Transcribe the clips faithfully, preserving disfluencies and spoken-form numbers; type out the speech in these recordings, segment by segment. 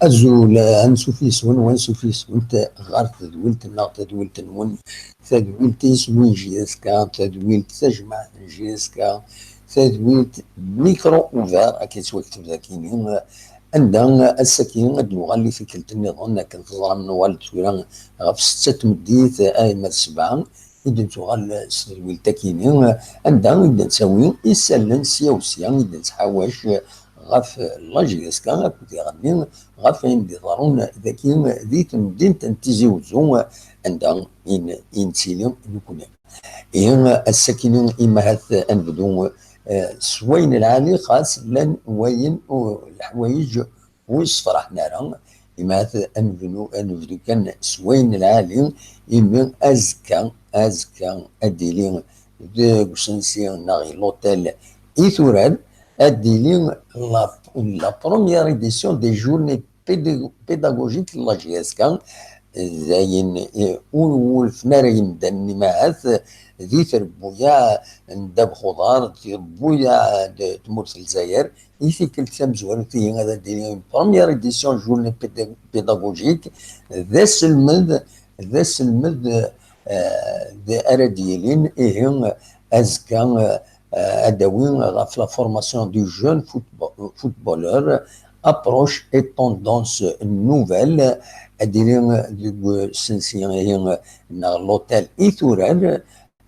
Azul, ansuf yes-wen, wansuf yes-went ɣer tedwilt-nneɣ, tadwilt-nwen, tadwilt isem n J S K, tadwilt tajmaɛt n J S K, tadwilt Micro Ouvert, akka yettwakteb dagini, anda ass-agi ad d-nuɣal i tikkelt nniḍen, akken teẓram nuɣal-d tura ɣef setta n tmeddit, arma d sebɛa, i d-nettuɣal s tedwilt-akini, anda i d-nettawi isallen sya u sya, i d-nettḥawac ɣef la J S K akked iɣenni, ɣef ayen d-iḍerrun dagi di temdint n Tizi Wezzu, anda i n-, i nettili nekkni. Ihi, ass-akini, imahat ad nebdu, eh, s wayen lɛali, xas llan wayen u-, leḥwayeǧ ur yessefraḥen ara. Imahat ad nebdu, ad nebdu kan s wayen lɛali, imi azekka, azekka ad d-tili deg usensi neɣ l'hôtel i turar, ad d-tili la, la première édition des journées pédag-, pédagogiques de la J S K, d ayen, eh, ur wulfen ara yimdanen imahat di trebbuyaɛ n ddabex uḍar, di trebbuyaɛ n tmurt n Lezzayer, i tikkelt tamezwarut ihi ad d-tili une première édition journée péda-, pédagogique, d aselmed, d aselmed, eh, d-, ara d-yilin, ihi azekka, eh, ad d-awi ɣef la formation du jeune footba-, footballeur, approche et tendance nouvelle, ad d-tili deg usensi ihi neɣ l'hôtel i turar,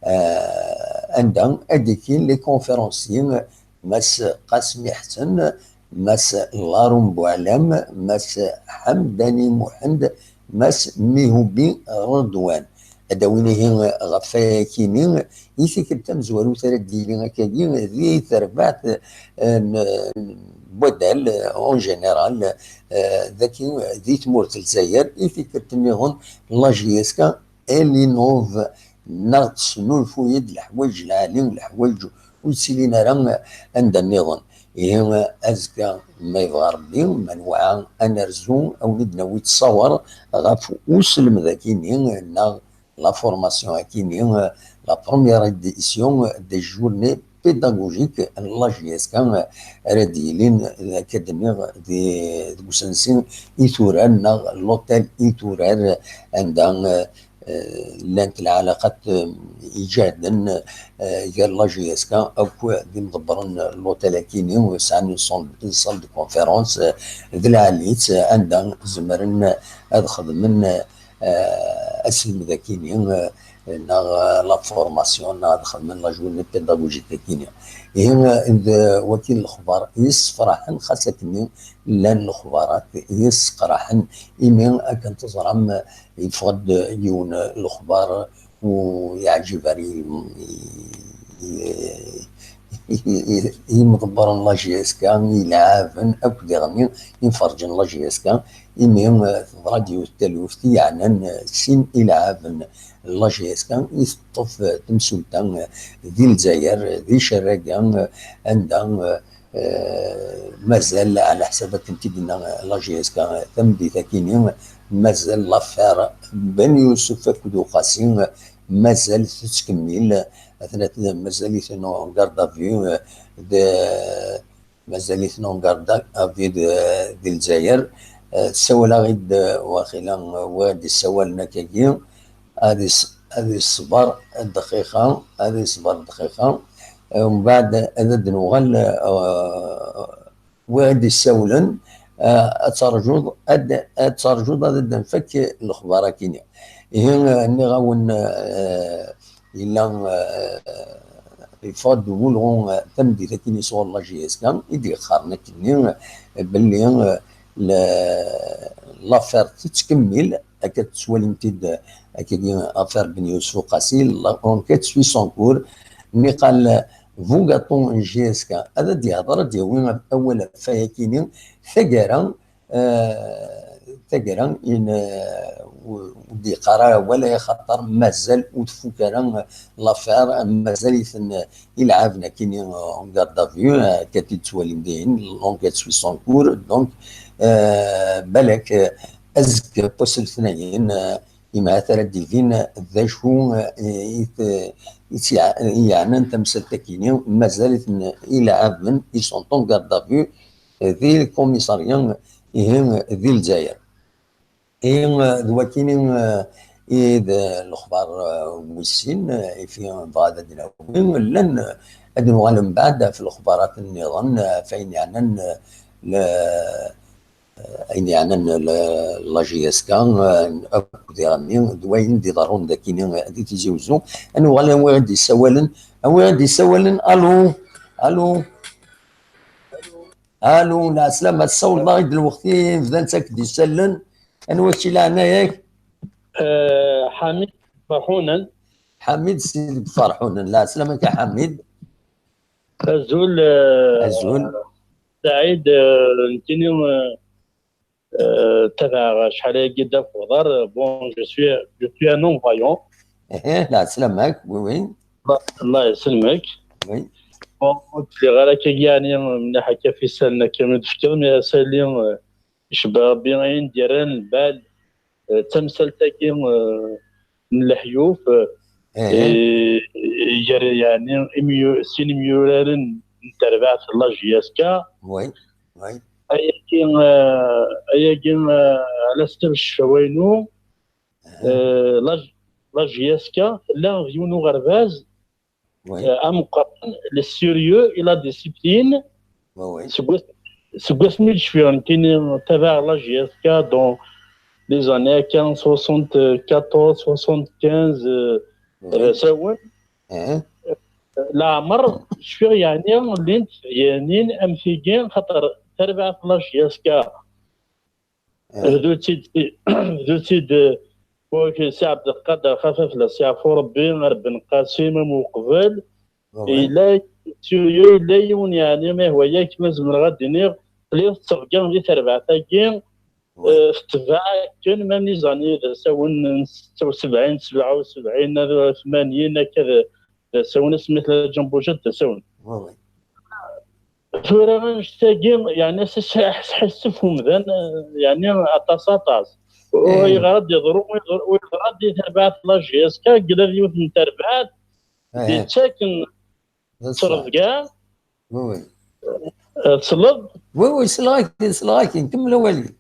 eh, anda ad d-tili les conférenciers, Mass Qasmi Ḥsen, Mass Larum Boualem, Mass Ḥamdani Muḥend, Mass Mihubi Redwan. Ad d-awin ihi ɣef wayakini i tikkelt tamezwarut ara d-yili akkagi di terbaɛt, eh, n, n Wadal, eh, en général, eh, dagi di tmurt n Lezzayer, i tikkelt nniḍen la J S K elle innove, neɣ tesnulfuy-d leḥwayeǧ lɛali, leḥwayeǧ ur ttilin ara anda nniḍen. Ihi, azekka, ma yebɣa Rebbi, ma newɛa, ad nerzu, ad wen-id-nawi ttṣawer ɣef uselmed-akini, neɣ la formation-akini, la première édition des journées pédagogiques n la J S K, ara d-yilin, akka d-nniɣ, di, deg usensi i turar, neɣ l'hôtel i turar, anda, eh, llant lɛalaqat, eh, iǧehden, eh, gar la J S K akk d imḍebbren n l'hôtel-akini, sɛan une salle, une salle de conférence, eh, d lɛali-tt, eh, anda zemren ad xedmen, eh, aselmed-akini, eh, neɣ, eh, la formation, neɣ ad xedmen la journée pédagogique-akini. Ihi, eh, d waki n lexbar yessefraḥen, xas akkenni llan lexbarat yesseqraḥen, imi akken teẓram, eh, yeffeɣ-d yiwen lexbar ur yeɛǧib ara i, i, i, i, i yimḍebbren n la J S K, ilɛaben akk diɣen imferǧen n la J S K, imi, eh, teḍra-d yiwet n taluft i yeɛnan, eh, sin ilɛaben n la J S K i teṭṭef, eh, temsulta, eh, di Lezzayer, eh, di Cerraga, eh, anda, eh, eh, mazal, ɛla ḥsab akken t-id-tenna la J S K tameddit-akini, mazal l'affaire Ben Youssouf akked Uqasi, mazal tettkemmil, atnat mazal-iten en garde à vue, eh, de, mazal-iten en garde à vue de, di Lezzayer. Eh, ssawaleɣ-id, eh, waxila, eh, wa d-issawalen akkagi, ad is-, ad iṣber dqiqa, ad iṣber dqiqa. Eh, mbeɛd ad d-nuɣal, eh, wa d-issawlen, eh, ad terjuḍ, ad, ad terjuḍ ad d-nfak lexbar-akini. Ihi, eh, nniɣ-awen, eh, yella, eh, yeffeɣ-d wulɣu, eh, tameddit-akini sɣur la J S K, i d-yeqqaren akkenni, eh, belli, eh, le-, l'affaire tettkemmil, akka tettwalim-t-id, eh, akkagi, affaire Ben Youssouf Uqasi, l'enquête suit son cours, niqal, eh, Vugaton n J S K, ad d-yehder, ad d-yawi awal ɣef wayakini, taggara, eh, taggara, in, eh, ur d-yeqqar ara awal, axaṭer mazal ur tfuk ara l'affaire, mazal-iten, eh, ilɛaben akini, eh, en garde à vue, eh, akka t-id-tettwalim dihin, l'enquête suit son cours, donc, eh, balak, eh, azekka n wass n letnayen, eh, imahat ara d-ibin d acu, eh, i t-, i tt-, i yeɛnan tamsalt-akini, mazal-iten ilɛaben, ils sont en garde à vue, eh, di lkumisarya Ihi, di Lezzayer. Ihi, d wakini, eh, i d, eh, lexbar, eh, wis sin, eh, i fi bɣa ad d-nawi. Llan, eh, ad nuɣal mbeɛd ɣef lexbarat nniḍen, eh, ɣef ayen yeɛnan, eh, le-, eh, ayen yeɛnan le-, la J S K, eh, akked iɣami, d wayen d-iḍerrun dakini, eh, di Tizi Wezzu. Ad nuɣal awi-d isawalen, awi-d isawalen. Alu, alu, alu, lɛeslama, tessawleḍ-aɣ-d lweqt i bdan-tt akk d-isellen. Anwa kečč i leɛnaya-k? Eh, Ḥamid Ferḥunen. Ḥamid si deg Ferḥunen. Lɛeslama-k a Ḥamid. Azul, eh, Azul. Saɛid, eh, nekkini, eh, eh, tabaɛeɣ acḥal ayagi d afudar. Bon, je suis, je suis un non-voyant. Eh, lɛeslama-k, oui, oui. Allah, Allah yesselmek. Oui. Bon, ur d-lliɣ ara akka, yeɛni, mliḥ akka f isallen akka mi d-tefkiḍ, mi asali, eh, icebba Rebbi ayen d-yerran lbal, eh, d tamsalt-agi, eh, n leḥyuf, eh, eh, gar, yeɛni, imyu-, sin imyuraren n terbaɛt n la J S K. Oui, oui. Ayagi, eh, ayagi, eh, ala s ccfawa-inu, eh, la, la J S K tella d yiwen uɣerbaz, oui, eh, ameqqran, le sérieux et la discipline. Oui, oui. Seg was-, seg wasmi i d-cfiɣ nekkini tabaɛeɣ la J S K dans les années akka soixante-quatorze, soixante-quinze, eh, oui, d asawen. Eh. Leɛmer cfiɣ yeɛni llint tedyanin am tigi, xaṭer tarbaɛt la J S K, eh, bdu-tt-id, bdu-tt-id, eh, Si Ɛebdelqader, xafaf la, Si Ɛfu Rebbi, ar Ben Qasim, am uqbel. Oui. Yella, yella yiwen, yeɛni, ma ihwa-yak, ma zemreɣ ad d-iniɣ, telliḍ tettḍeggireḍ di terbaɛt-agi, oui, eh, tetbeɛ akken, même les années d asawen n setta u sebɛin, sebɛa u sebɛin, tmanyin, akka d, d asawen asmi tella Ǧambuja d asawen. Oui, oui. Tura annect-agi, yeɛni, s-, s-, sḥissef umdan, eh, yeɛni, aṭas, aṭas. Eh. Ur yeɣra d-yeḍru, ur yeḍru, ur yeḍra di terbaɛt la J S K, yella d yiwet n terbaɛt, eh, d-yettaken d ṣṣeḥ. Ttrebga. Oui, oui. Eh, tesleḍ? Oui, oui, sleɣ-ak-, sleɣ-ak-in, kemmel awal-ik.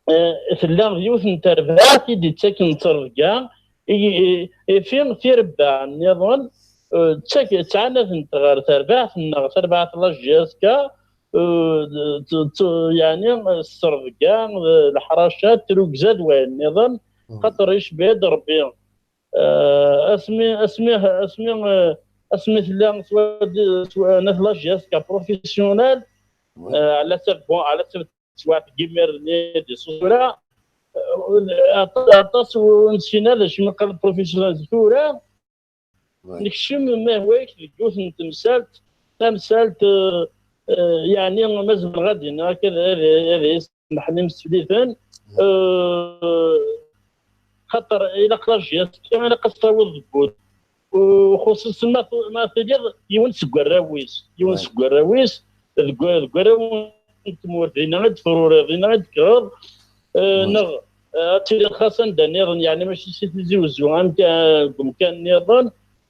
Eh, tella yiwet n terbaɛt i d-yettaken ttrebga, i, i, i fi tirebbaɛ nniḍen, eh, ttak-, ttɛanatent ɣer terbaɛt-nneɣ, terbaɛt la J S K, eh, t-, t-, yeɛni, s ttrebga, eh, leḥracat, trugza d wayen nniḍen, mm, xaṭer icebba-d Rebbi. Eh, asmi, asmi, asmi, eh, asmi tella swa-, swa-, nat la J S K professionnel, ouais, eh, ɛla ssebba, bon, ɛla ssebba teswiɛt n yimir-nni di Sosura, eh, aṭas, aṭas ur nessin ara d acu i qqaren professionnel tura. Ouais. Nekcem ma hwa-yak deg yiwet n temsalt, tamsalt, eh, eh, yeɛni ma zemreɣ ad d-iniɣ akka, ad, ad, ad, Meḥni Msefliten, eh, xaṭer ilaq la J S K, ilaq ad tawiḍ deg wul. U xuṣuṣen ma tu-, ma tiliḍ yiwen seg warraw-is, yiwen seg warraw-is, deg wa-, deg warraw n tmurt, dinna i d-tefruriḍ, dinna i d-tekkreḍ, eh, neɣ, eh, ad tiliḍ xas anda nniḍen, yeɛni mačči si Tizi Wezzu, amek, eh, deg umkan nniḍen,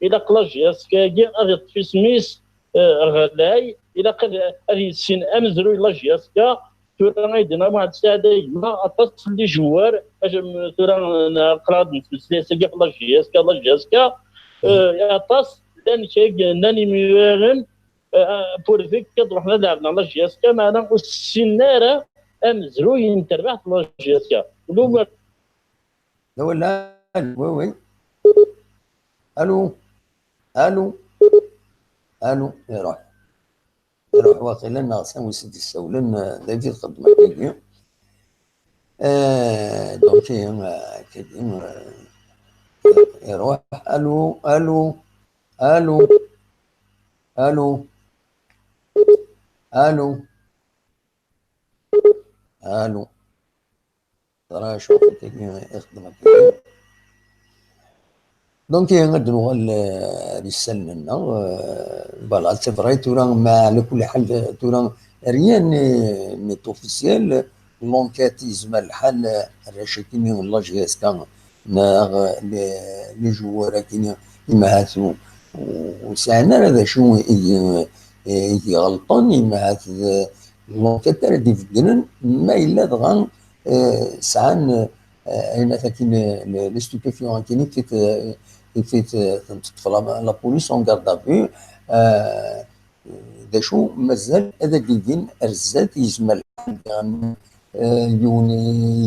ilaq la J S K-agi ad iṭṭef isem-is, eh, ɣlay, ilaq ad, ad yissin amezruy n la J S K. Tura ay d-yenna Muḥend Saɛid a gma, aṭas n les joueurs, tura aql-aɣ nettmeslay s agi ɣef la J S K, la J S K, eh, aṭas llan kra, llan imyuraren, eh, politique, ad ruḥen ad lɛeben ɣer la J S K, meɛna ur ssinen ara amezruy n terbaɛt n la J S K. Ulu ma d awal, oui, oui. Alu, alu, alu, iruḥ. Iruḥ waqila neɣ s anwa i s-d-issawlen, eh, dagi txeddem akkagi. Eh, donc, eh, akkagi, eh, iruḥ. Alu, alu, alu, alu, alu, alu. Ẓra acu akkagi i xeddmeɣ akkagi. Donc, eh, ad d-nuɣal, eh, ar isallen-nneɣ, eh, voilà, c'est vrai, tura, ma ɛla kulli ḥal, tura, rien n'est, n'est officiel, l'enquête yezmer lḥal, eh, arrac-agi n la J S K neɣ les, les joueurs-agi-nni, imahat ur, ur sɛin ara d acu i, i, i iɣelṭen, imahat d, L'enquête ara d-ibeddlen ma yella dɣa, eh, sɛan, eh, ayen akkin, eh, le, le stupéfiant akkin i t-, i t-, eh, tent-teṭṭef la, la police en garde à vue, eh, d acu mazal ad d-ibin ar zdat, yezmer lḥal, eh, yiwen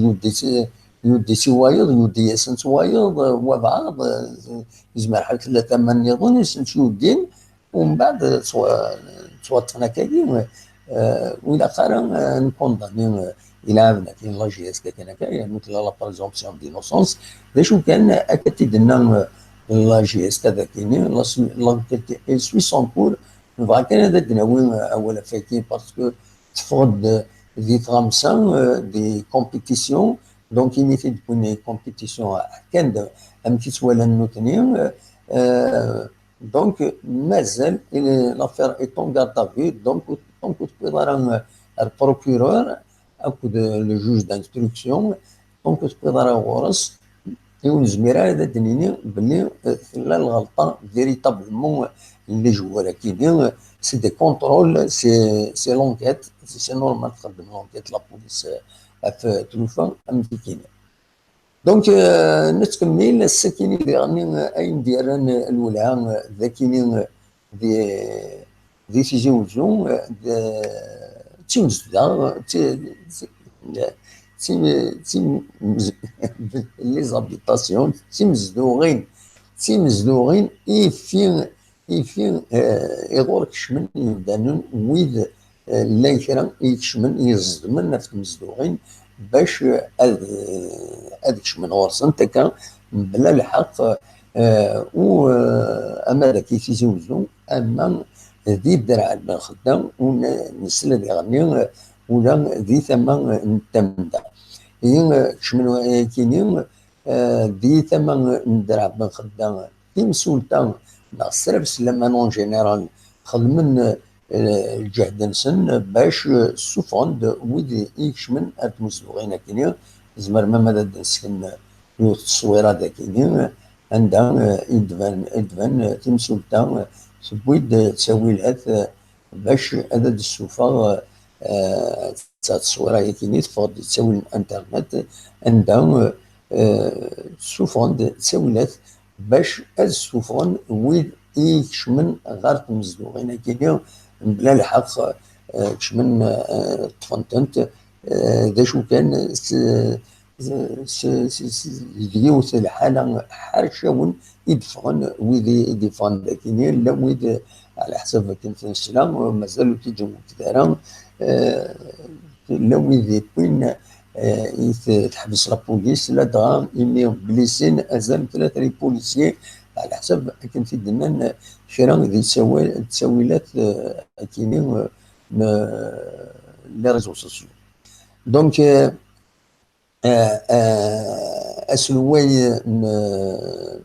yuddi-tt, yuddi-tt i wayeḍ, yuddi-yasent wayeḍ, eh, wabɛaḍ, eh, yezmer lḥal tella tama nniḍen i sent-yuddin, umbeɛd ttwa-, ttwaṭṭfen akkagi, eh, ur ilaq ara, eh, nkondani, eh, ilɛaben akin la J S K kan akka, yernu tella la présomption d'innocence. D acu kan, akka t-id-tenna, eh, la J S K d akini, la, l'enquête est suit son cours, nebɣa kan ad d-nawi, eh, awal ɣef wagi, parce que teffeɣ-d di tɣamsa, eh, di compétition, donc init-id win compétition, eh, kan d amek i ttwalan nutni, eh, eh, donc mazal, eh, l'affaire est en garde à vue, donc tant que tewwiḍ ara, eh, ar procureur akked le juge d'instruction, tant que tewwiḍ ara ɣur-s, ur nezmir ara ad d-nini belli, eh, tella lɣelṭa véritablement n lejwar akini, c'est des contrôles, c'est, c'est l'enquête, c'est normal txeddem l'enquête la police, eh, ɣef tlufa am tikini. Donc, eh, nettkemmil, ass-akini diɣen, eh, ayen d-yerran, eh, lwelha, eh, d akini, eh, di, di Tizi Wezzu, eh, d, d timezdaɣ, d ti-, d ti-, d tim-, d tim-, les habitations, d timezduɣin, d timezduɣin ifi, ifi, eh, iɣur kecmen yimdanen wid, eh, llan kra i ikecmen, yeẓdmen ɣef tmezduɣin bac, eh, ad, eh, ad kecmen ɣur-sent akka mebla lḥeqq, eh, u, eh, ama d akka i Tizi Wezzu, ama di Dderɛel Benxedda, u n-, nesla diɣenni, eh, ula di tama n Tamda. Ihi, eh, kecmen wayakini, eh, di tama n Dderɛel Benxedda, timsulta neɣ srabes laman en général xedmen, eh, lǧehd-nsen bac, eh, ssufɣen-d wid i ikecmen ar tmezduɣin akini. Tzemrem ama ad d-nesken yiwet n tteswira d akini, anda, eh, i d-tban, i d-tban, eh, timsulta, eh, tewwi-d, eh, ttawilat, eh, bac ad d-tessufeɣ, eh, d tteswira yakini teffeɣ-d di ttawil n internet, anda, eh, ssufɣen-d ttawilat bac ad ssufɣen wid i ikecmen ɣer tmezduɣin akini mebla lḥeqq, eh, kecmen, eh, ṭṭfen-tent, eh, d acu kan, s-, s-, s-, s-, s-, deg yiwet n lḥala ḥercawen i d-ffɣen wid i, i d-iffɣen d akini, llan wid, ɛla ḥsab akken t-nesla, mazal ur t-id-nwekked ara, eh, llan wid yewwin, eh, i t-, teḥbes la police, ladɣa imi blessin azal n tlata n yipolisiyen, ɛla ḥsab akken t-id-nnan kra di ttawil-, ttawilat, eh, akini, eh, n les réseaux sociaux. Donc, eh, eh, eh, aselway n, eh,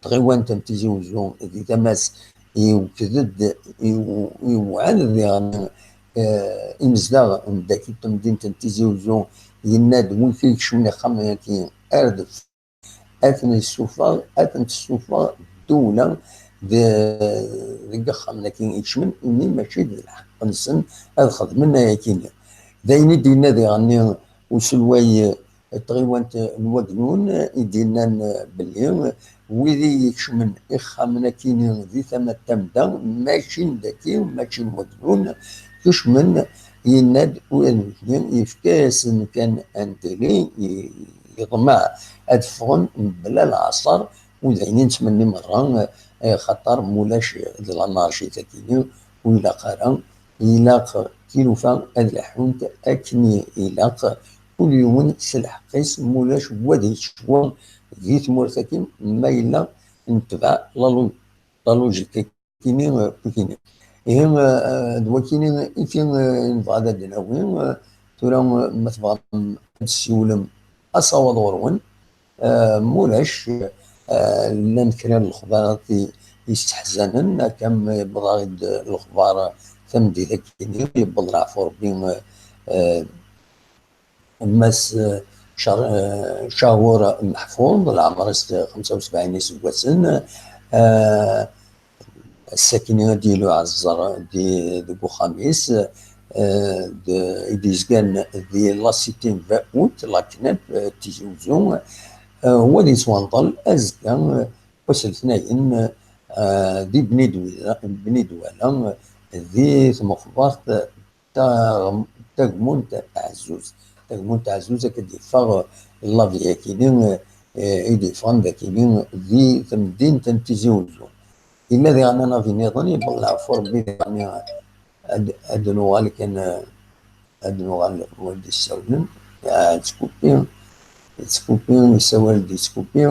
tɣiwant n Tizi Wezzu di tama-s iwked-d, iw-, iwɛed diɣen, eh, imezdaɣ n dagi n temdint n Tizi Wezzu, yenna-d win i ikecmen ixxamen-agi ar deffir, ad ten-yessufeɣ, ad ten-tessufeɣ ddewla de-, deg yexxamen-agi ikecmen, imi mačči d lḥeqq-nsen ad xedmen ayakini. D ayen i d-yenna diɣenni uselway n tɣiwant n Wagnun, i d-yennan belli wid i ikecmen ixxamen-akini di tama n Tamda, mačči n dagi, mačči n Wagnun, kecmen, yenna-d ula d nutni yefka-yasen kan un délai, i-, yeḍmeɛ ad ffɣen mebla leɛṣer, u d ayen i nettmenni merra, eh, xaṭer mulac d l'anarchie-akini, ur ilaq ara, ilaq tilufa ad leḥḥunt akken ilaq, kul yiwen s lḥeqq-is, mulac wa ad yettcewwa di tmurt-agi, ma yella netbeɛ la lo-, la logique-akini, eh, wakini. Ihi, eh, d wakini i fi, eh, nebɣa ad d-nawi, eh, tura, eh, ma tebɣam ad d-tessiwlem asawaḍ ɣur-wen, eh, mulac, eh, llan kra n lexbarat i, yesseḥzanen, akka mi yewweḍ-aɣ-d lexbar tameddit-akini, yewweḍ leɛfu Rebbi, eh, Mass, eh, Car-, eh, Cahur Meḥfud, leɛmer-is xemsa u sebɛin iseggasen, eh, ass-akini ad d-yili uɛeẓẓer di, deg uxxam-is, eh, eh, d-, i d-yezgan di la cité n Vaout, la CNEP, eh, Tizi Uzzu, eh, wa ad yettwanḍel azekka, eh, wass letnayen, eh, di Bni Dwala, Bni Dwala, eh, di tmeqbert ta-, tagmunt Ɛezzuz. Tagmunt Ɛezzuz akka d-yeffeɣ, eh, la vie akini, eh, i d-yeffɣen d akini di temdint n Tizi Uzzu. Yella diɣen anavi nniḍen, yewweḍ leɛfu Rebbi diɣen ad, ad nuɣal kan, eh, ad nuɣal wid d-issawlen. Ah, yettkupi, yettkupi, yessawal-d yettkupi.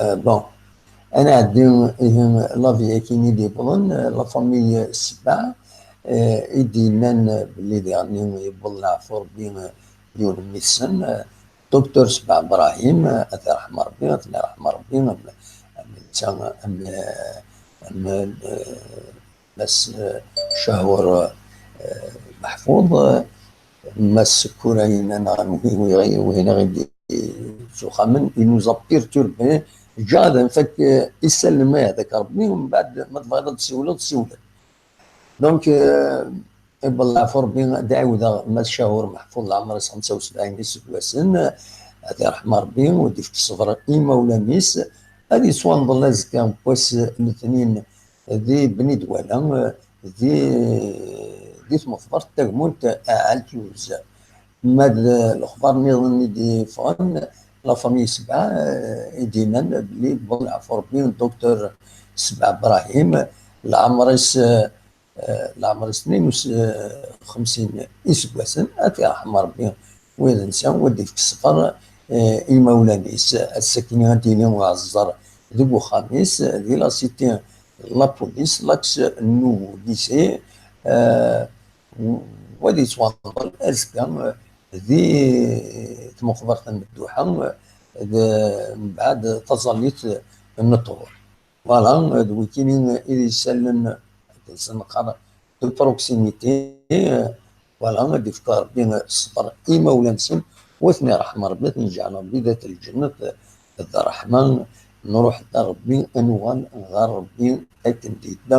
Ah, bon, ad nɛeddi ihi la vie akini d-yewwḍen, eh, la famille Sebba, eh, i d-yennan belli diɣen yewweḍ leɛfu Rebbi, eh, yiwen mmi-tsen, eh, Docteur Sebba Brahim, eh, ad t-iṛḥem Rebbi, ad ten-iṛḥem Rebbi, am, am netta, am, am, eh, Mass, eh, Cahur, eh, Meḥfud, eh, Mass Kurayen, anaɣ wi, wi, wi, wi, wi, wi, wi, il nous a perturbé, ǧǧa ad nfak, eh, isalen ma yehda-k Rebbi, mbeɛd ma tebɣiḍ ad d-tsiwleḍ, siwel-d. Donc, euh, iwweḍ leɛfu Rebbi, ad d-ɛiwdeɣ Mass Cahur Meḥfud, leɛmer-is xemsa u sebɛin iseggasen, ad t-iṛḥem Rebbi, u ad d-ifk ṣṣber i imawlan-is, ad yettwanḍel azekka n wass letnin di Bni Dwala, di, di tmeqbert tagmunt Ɛaltuz. Ma d lexbar nniḍen i d-yeffɣen, la famille Sebba, eh, i d-yennan belli yewweḍ leɛfu Rebbi, Docteur Sebba Brahim, leɛmer-is, eh, eh, leɛmer-is tnin u xemsin iseggasen, ad t-iṛḥem Rebbi, wa d netta, wa d-ifk ṣṣber, eh, i imawlan-is. Ass-akini ad d-yili uɛeẓẓer deg uxxam-is, di la cité la police, l'axe nouveau lycée, eh, wa ad yettwanḍel azekka, eh, di tmeqbert n Dduḥa, eh, d, mbeɛd taẓallit n ṭṭhur. Voilà, d wikini i d isallen, akken s neqqar, de proximité. Voilà, ad d-ifk Rebbi ṣṣber i imawlan-nsen, wa ten-iṛḥem Rebbi, ad ten-iǧɛel Rebbi d at lǧennet, d ṛṛeḥma, nruḥ d Rebbi, ad nuɣal ɣer Rebbi akken d-yedda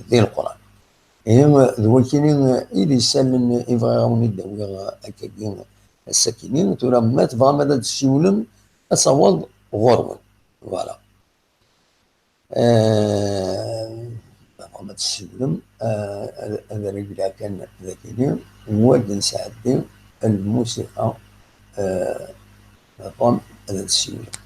di Leqran. Ihi, d wakini i d isallen i bɣiɣ ad wen-id-awiɣ akkagi ass-akini. Tura, ma tebɣam ad d-tsiwlem, ad taweḍ ɣur-wen. Voilà. Eh, ma tebɣam ad d-tsiwlem, eh, ad, ad regleɣ kan dagini, wa d-nesɛeddi lmusiqa, eh, ma tebɣam ad d-tsiwlem.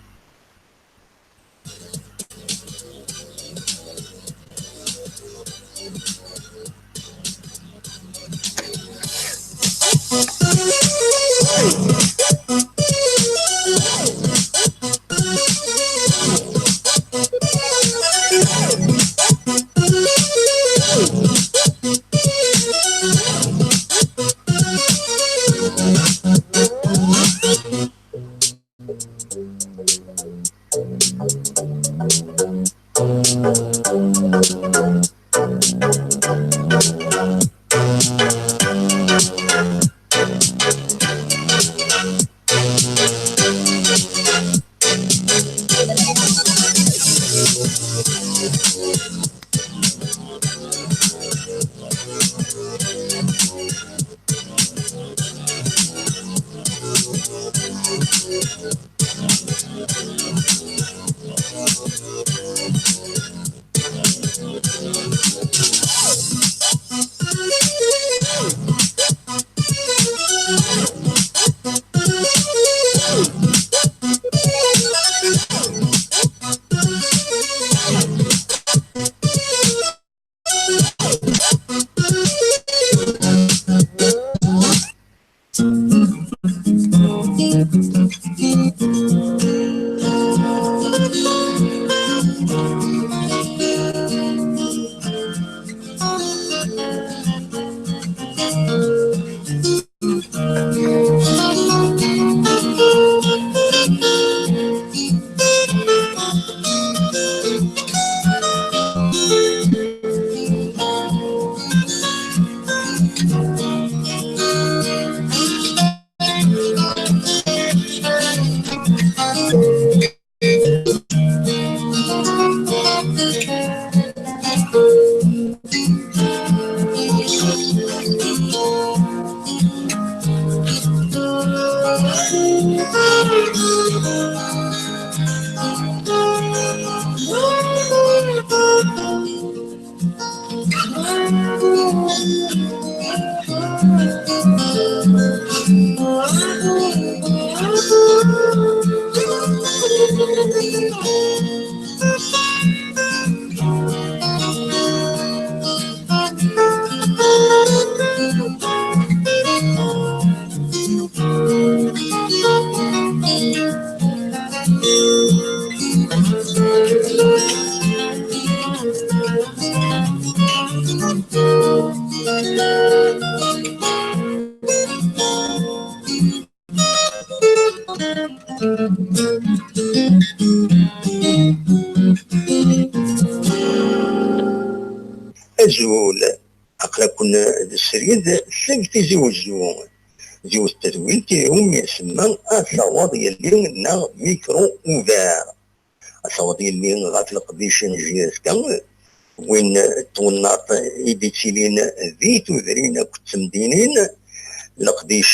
Azul, aql-aken d srid seg Tizi Wezzu. Yiwet n tedwilt iwumi isemma Asawaḍ Yelli neɣ Micro Ouvert. Asawaḍ Yelli ɣef leqdic n J S K, win n twennaḍt i d-ittilin di tudrin akked temdinin, leqdic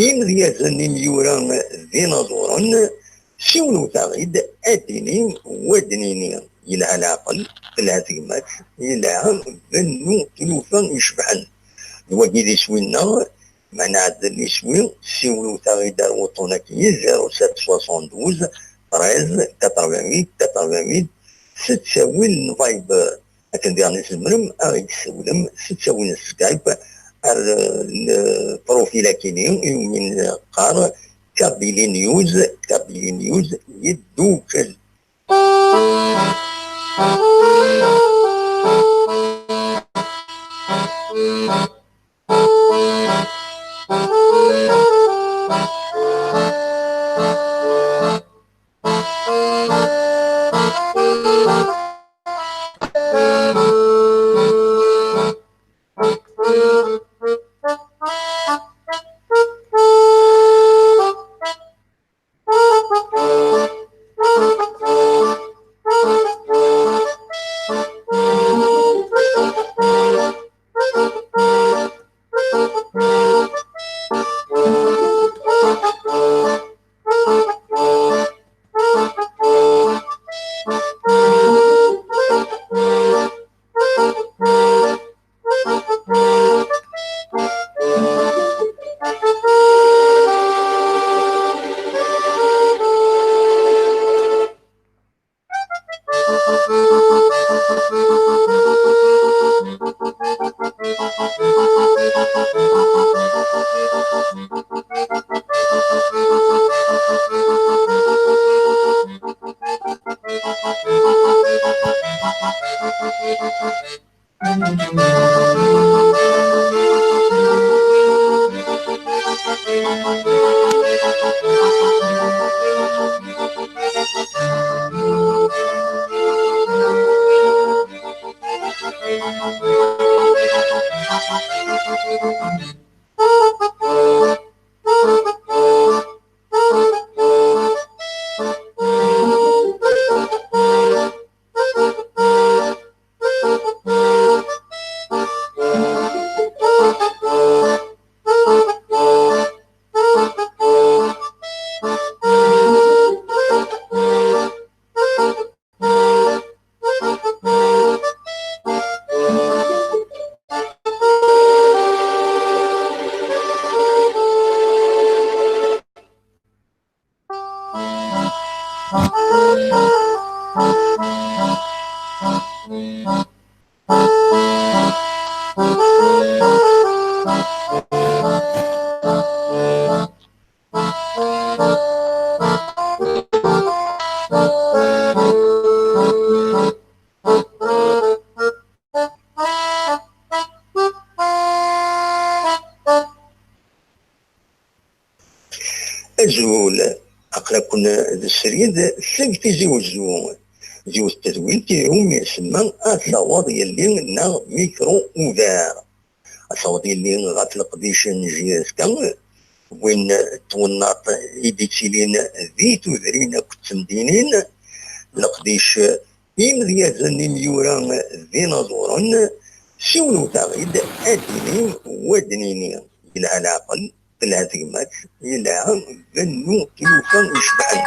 imedyazen, imyura d inaẓuren, siwlet-aɣ-id ad d-inim wa d-nini, yelha leɛqel, telha tegmat, yelha bennu tlufa icebḥen. D wagi d iswi-nneɣ, ma nɛeddel iswi, siwlet-aɣ-id ar wuṭṭun-agi, zéro sept soixante-douze treize quatre-vingt-huit quatre-vingt-huit, s ttawil n Viber. Akken diɣen i tzemrem ad ɣ-d-tessawlem s ttawil n Skype ar, eh, lprofil-agi-ni iwumi neqqar Kabylie News, Kabylie News yeddukel. Azul, aql-aken d srid seg Tizi Wezzu. Yiwet n tedwilt iwumi isemma Asawaḍ Yelli neɣ Micro Ouvert. Asawaḍ Yelli ɣef leqdic n J S K, win n twennaḍt i d-ittilin di tudrin akked temdinin, leqdic imedyazen, imyura d inaẓuren, siwlet-aɣ-id ad d-inim wa d-nini, yelha leɛqel, Telha tegmat, yelha, bennu tlufa icebḥen.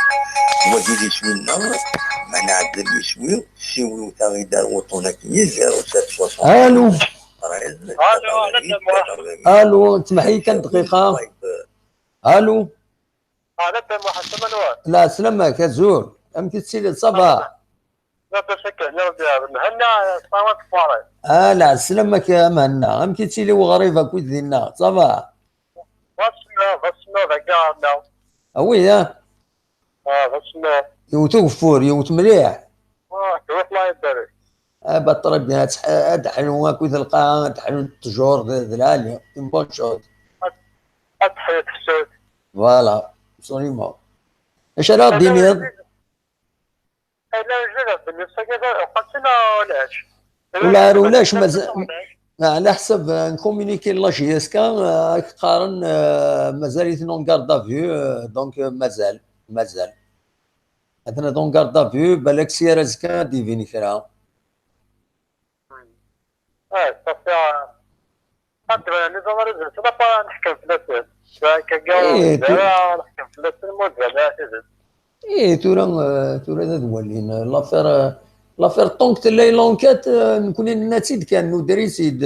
Wagi d iswi-nneɣ, ma nɛeddel iswi, siwlet-aɣ-id ar wuṭṭun-agi, zéro sept soixante. Allô. Allô, temḥi kan dqiqa. Allô. Lɛeslama-k, azul. Amek i tettiliḍ, ça va? Labas akken, ya Rebbi, Mhenna, ṣṣawat ṣṣwari. Ah, lɛeslama-k a Mhenna. Amek i ttili uɣrib akkit dinna? Ça va? D asemmiḍ, d asemmiḍ dagi ɣer-neɣ. Ah oui, ah? Ah, d asemmiḍ. Yewwet ugeffur, yewwet mliḥ. Ah, yewwet, Allah ibarik. Ah, bah, très bien. Ad tḥ-, ad ḥlu akkit lqaɛa, ad ḥlu ttjur d, d lɛali. Une bonne chose. Ad, ad teḥlu tefsut. Voilà, absolument. Acu ara ɣ-d-tiniḍ? Ala, jdidet, belli ṣṣagada uqasen neɣ ulac? Ula ar ulac, mazal. Ɛla ḥsab, euh, n communiqué n la J S K, euh, ad k-qqaren, euh, mazal-iten en garde à vue, euh, donc, euh, mazal, mazal. Atan en garde à vue, balak si ar azekka ad d-ibin kra. Ah, ṣafi, ah, ad d-banen iẓamar-nsen, la pa neḥkem fell-asen. Tura akka, eh, tu- ara neḥkem fell-asen, ma ur d-banen ara tidet. Eh, tura, eh, tura ad walin. L'affaire, eh, l'affaire, tant que tella l'enquête, eh, nekkni nenna-tt-id kan, nuder-itt-id,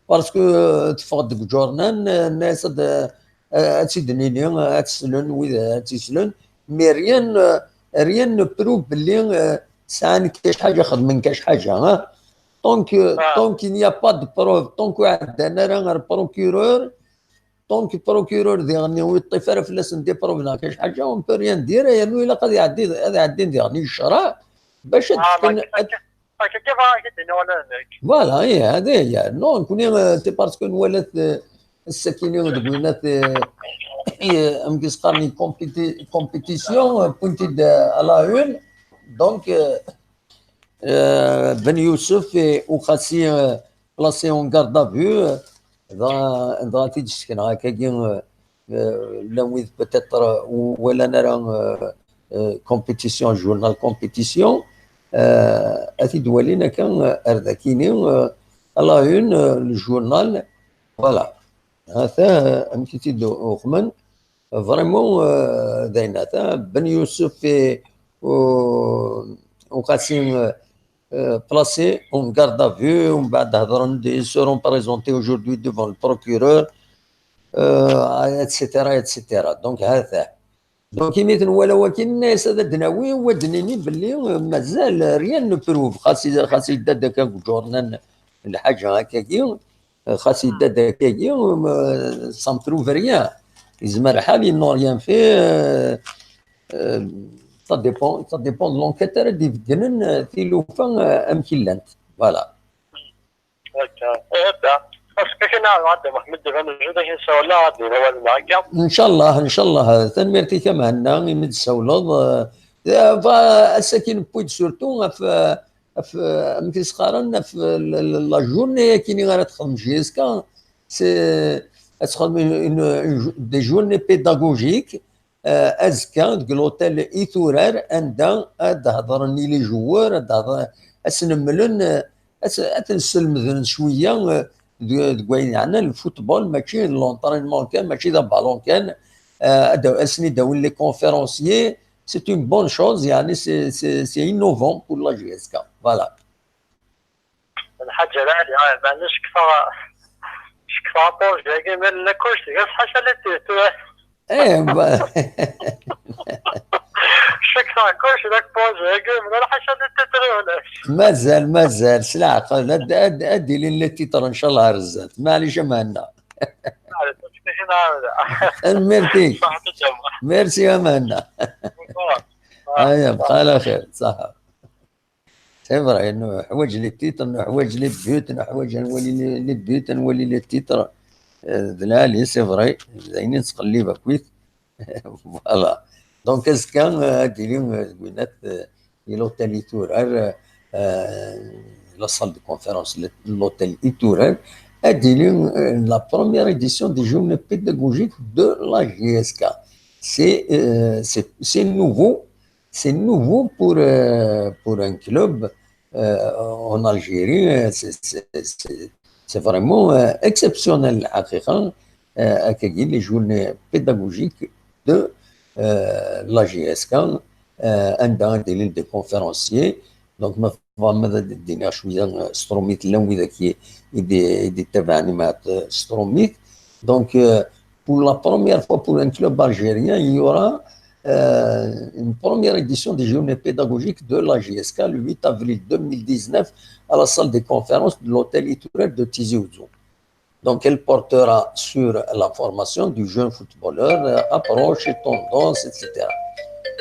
parce que, eh, teffeɣ-d deg uǧurnan, eh, nenna-as ad, eh, ad tt-id-nini, eh, ad tt-slen wid, eh, ad tt-islen, mais rien, eh, rien ne prouve belli, eh, sɛan kac ḥaǧa, xedmen kac ḥaǧa, ah. Donc, euh, tant qu'il n'y a pas de preuve, tant que ur ɛeddan ara ar procureur, tant que procureur diɣen ur yeṭṭif ara fell-asen des preuves neɣ kac ḥaǧa, on peut rien dire, yernu ilaq ad iɛeddi, ad ɛeddin diɣen i ccreɛ, bac ad d-fken, ad, voilà, ih, hada i, non, nekkni, euh, c'est parce que nwala-t, euh, ass-akini deg winat, euh, euh, amek i s-qqaren, compéti-, compétition, euh, wwin-t-id, euh, à la une, donc, euh, Euh, Ben Youssef et Oukhassi, euh, placés en garde à vue, euh, dɣa, dɣa t-id-sekneɣ akkagi, euh, euh, llan wid peut-être, euh, ur walan ara, euh, euh, compétition, journal compétition, euh, ad t-id-walin akka, euh, ar dakini, euh, à la une, euh, le journal, voilà. Ata, euh, amek i tt-id-uqmen. Vraiment, euh, d ayen ata, Ben Youssef et, euh, Oukhassi, euh, euh, placés en garde à vue, ومن بعد هضرن, ils seront présentés aujourd'hui devant le procureur, euh, et cetera, et cetera. Donc, hata. Donc, imi tenwala wakin, nenna-as ad d-nawi, wa d-nini belli, euh, mazal, rien ne prouve. Xas, xas yedda-d akka deg uǧurnan, lḥaǧa akkagi, xas yedda-d akkagi, euh, ça ne prouve rien. Yezmer lḥal, ils n'ont rien fait, euh, euh, ça dépend, ça dépend de l'enquête ara d-ibeddlen, euh, tilufa, euh, amek i llant. Voilà. Akka. Eh, da. Parce que kena, Ɛebd Mḥemmed, d acu d akken sawleɣ, ad d-yini awal-nneɣ akka. Ncallah, ncallah. Tanemmirt-ik a Mhenna, imi d-tsawleḍ. Euh, euh, va, ass-agi newwi-d surtout ɣef, euh, ɣef, euh, amek i s-qqaren, ɣef, euh, la, la, la journée-agi ara texdem J S K, c'est, ad texdem une, une, une jou-, des journées pédagogiques, euh, azekka deg l'hôtel Iturar, anda ad hedren i les joueurs, ad hedren, ad sen-mmlen, euh, ad s-, ad ten-slemden cwiya, euh, deg, deg wayen yeɛnan le football, mačči d l'entraînement kan, mačči d abalon kan, euh, ad, ad sen-id-awin les conférenciers, c'est une bonne chose, yeɛni c'est, c'est, c'est innovant pour la J S K. Voilà. Lḥaǧa lɛali, ah, meɛna cektaɣ, cektaɣ approjet-agi, ma nella kullec deg-s, ḥaca les titres. Eh, ba- Cektaɣ kullec deg approjet-agi, ma ḥaca les titres ulac. Mazal, mazal, s leɛqel, ad, ad, ad d-ilin les titres, ncallah, ar zdat. Maɛlic a Mhenna. Tanemmirt-ik. Merci a Mhenna. Aya, bqa ɛla xir, ṣaḥa. C'est vrai, neḥwaǧ les titres, neḥwaǧ les buts, neḥwaǧ ad nwali les, les buts, ad nwali les titres. Euh, d lɛali, c'est vrai, d ayen i nettqellib akkit. Voilà. Donc, azekka, euh, ad d-tili, euh, deg winat, euh, di l'hôtel Iturar, euh, euh, la salle de conférence, le, l'hôtel Iturar, ad d-tili, euh, la première édition des journées pédagogiques de la J S K. C'est, euh, c'est, c'est nouveau, c'est nouveau pour, euh, pour un club, euh, en Algérie. Euh, c'est, c'est, c'est, c'est vraiment, euh, exceptionnel, الحقيقة. euh, akkagi, les journées pédagogiques de euh, la J S K, euh, anda i d-ilin des conférenciers. Donc, ma tebɣam ad d-iniɣ cwiya, euh, s trumit, llan widak i, i d-, i d-ittabaɛen imaɛt, euh, s trumit. Donc, euh, pour la première fois pour un club algérien, il y aura euh, une première édition des journées pédagogiques de la J S K le huit avril deux mille dix-neuf à la salle des conférences de l'hôtel Itourel de Tizi Ouzou. Donc, elle portera sur la formation du jeune footballeur, euh, approche et tendance, et cetera.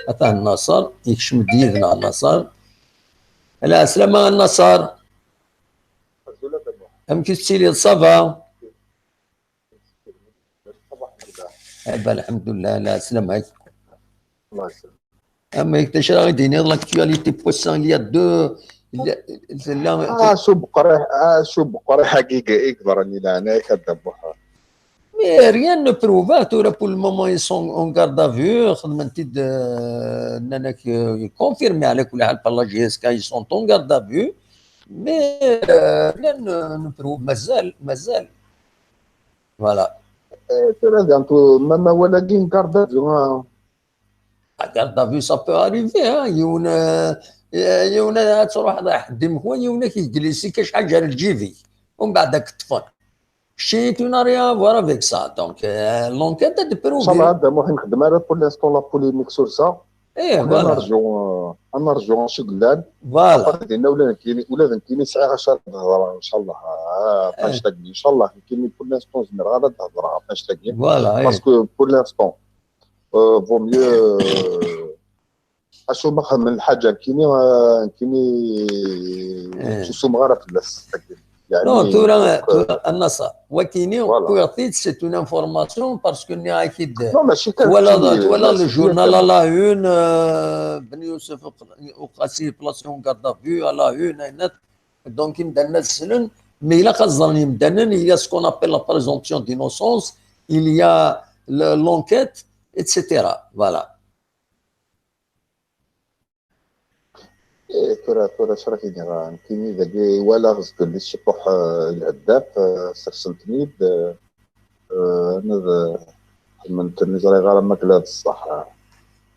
Attends, Nasser, يكشم ديدنا Nasser. العسلامة Nasser. أم كيف تسيلي؟ Ça va؟ Eh ben, الحمد لله, العسلامة. الله يسلمك. Ama d acu ara ɣ-d-tiniḍ, l'actualité n wass-a, il y a deux, il y a, tella, ah, s ubeqriḥ, ah, s ubeqriḥ-agi i yeḍran i leɛnaya-k a Dda Muḥ. Mais rien ne prouve, tura, pour le moment, ils sont en garde à vue, xedmen-t-id, euh, nnan-ak, euh, confirmé, ɛla kulli ḥal, par la J S K, ils sont en garde à vue, mais, euh, rien ne, ne prouve, mazal, mazal. Voilà. Eh, tura, d antu, ma, ma wala-gi n garde à vue, ah. Ah, garde à vue, ça peut arriver, hein. Yiwen, euh, yiwen ad truḥeḍ ɣer ḥedd imekwan, yiwen ad k-yeglissi-k acḥal gar lǧib-ik. Umbeɛd ad k-ṭṭfen. Kečči, tu n'as rien à voir avec ça. Donc, euh, l'enquête ad d-prouver. Inchallah, Dda Muḥ, nexdem ara pour l'instant la polémique sur ça. Eh, voilà. Ad nerǧu, euh, ad nerǧu acu yellan. Voilà. Après, dinna ula d nekkini, ula d nekkini sɛiɣ acu ara d-hedreɣ, inchallah. Ah, ɣef annect-agi, inchallah, nekkini pour l'instant, zemreɣ ara d-hedreɣ ɣef annect-agi. Voilà, eh. Parce que pour l'instant, euh, vaut mieux, euh, acu ma xedmen lḥaǧa nekkini, euh, nekkini, eh, ur ttusumeɣ ara fell-as. Yeɛni, non, tura, donc, euh, tura, a Nasser, wakini, voilà, wwiɣ-t-id, c'est une information, parce que nniɣ-ak-id, non, mačči kan twalaḍ, keččini, twalaḍ le journal à la une, euh, Ben Youssef Ouqasi placé en garde à vue, à la une, ayennat. Donc, imdanen ad slen, mais ilaq ad ẓren yimdanen, il y a ce qu'on appelle la présomption d'innocence, il y a le, l'enquête, et cetera. Voilà. Eh, tura, tura, acu ara k-iniɣ, nekkini dagi walaɣ zedden di ciṭuḥ, eh, lheddaf, eh, sersen-ten-id, eh, eh, ned, eh, xedmen-ten, ur ẓriɣ ara ma yella d ṣṣeḥ.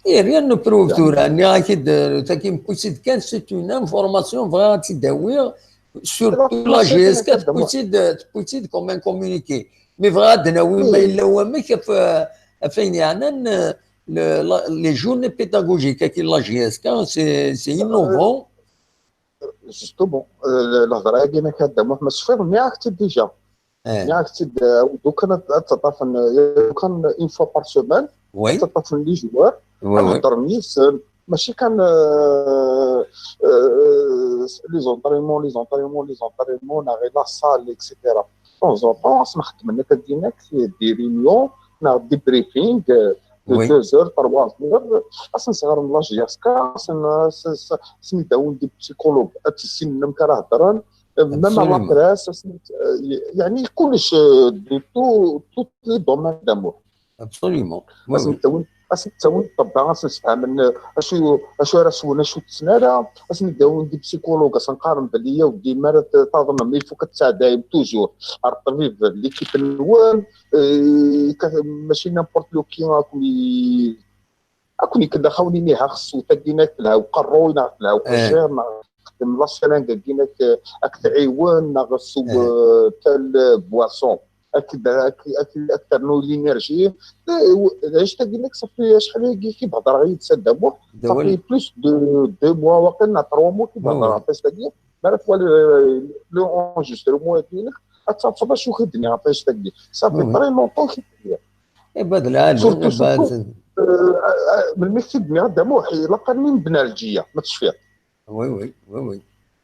Eh, rien ne prouve tura, nniɣ-ak-id, eh, tagi mewwi-tt-id kan, c'est une information, bɣiɣ ad tt-id-awiɣ, surtout la J S K tewwi-tt-id, tewwi-tt-id comme un communiqué. Mais bɣiɣ ad d-nawi ma yella wamek ɣef, ɣef ayen yeɛnan, eh, le, la, les journées pédagogiques, la J S K, c'est, c'est innovant. Justement, euh, lehḍra-agi-inek a Dda Muḥ, ma tecfiḍ, nniɣ-ak-tt-id déjà. Eh. Nniɣ-ak-tt-id, euh, lukan ad, ad ttaṭṭafen, euh, lukan une fois par semaine, oui, ad ttaṭṭafen les joueurs, oui, ad, oui, heddren yid-sen, mačči kan, euh, euh, les entraînements, les entraînements, les entraînements, neɣ la salle, et cetera. De temps en temps, ad sen-xeddmen akka-agi-inek des réunions, neɣ des briefings, euh, de, oui, deux heures, trois heures, ad sen-sɣeren la J S K, ad sen-, ad sen-, ad sen-id-awin des psychologues, ad issinen amek ara heddren, même à la presse, ad sen-, euh, yeɛni kullec, euh, de tout, tous les domaines d'amour. Absolument. Oui, oui. Ad sen-d-awin, ad sen-d-awin ṭṭebba, ad sen-sefhamen, euh, acu, acu ara swen, acu ur ttessin ara, ad sen-id-awin des psychologues, ad sen-qqaren belli yaw dima ara t-, taḍnem, il faut ad tesɛeddayem toujours ar ṭṭbib n l'équipe-nwen, euh, ka-, mačči n'importe lequel ad ken-i-, ad ken-ikellex, ad wen-ini ha xeṣṣu tagi-inek telha uqerruy, neɣ telha uqejjir, neɣ xdem la seringue-agi-inek, euh, ad k-tɛiwen, neɣ sew, euh, telle boisson. Ad k-, ad k-, ad k-, ad k-ternu l'énergie. Eh, w-, lɛic tagi-inek, ça fait acḥal-agi i d-hedreɣ yid-s a Dda Muḥ, ça fait plus de deux mois, waqil, neɣ trois mois i d-hedreɣ ɣef lɛic tagi. Mi ara twali, euh, l'enregistrement-agi-inek, ad tafeḍ acu i k-d-nniɣ ɣef lɛic tagi. Ça fait très longtemps i k-d-nniɣ. Eh ben, d lɛali, surtout, eh ben, surtout, euh, euh, melmi i k-id-nniɣ a Dda Muḥ, ilaq ad nim Belɛelǧiya, ma tecfiḍ. Oui, oui, oui, oui.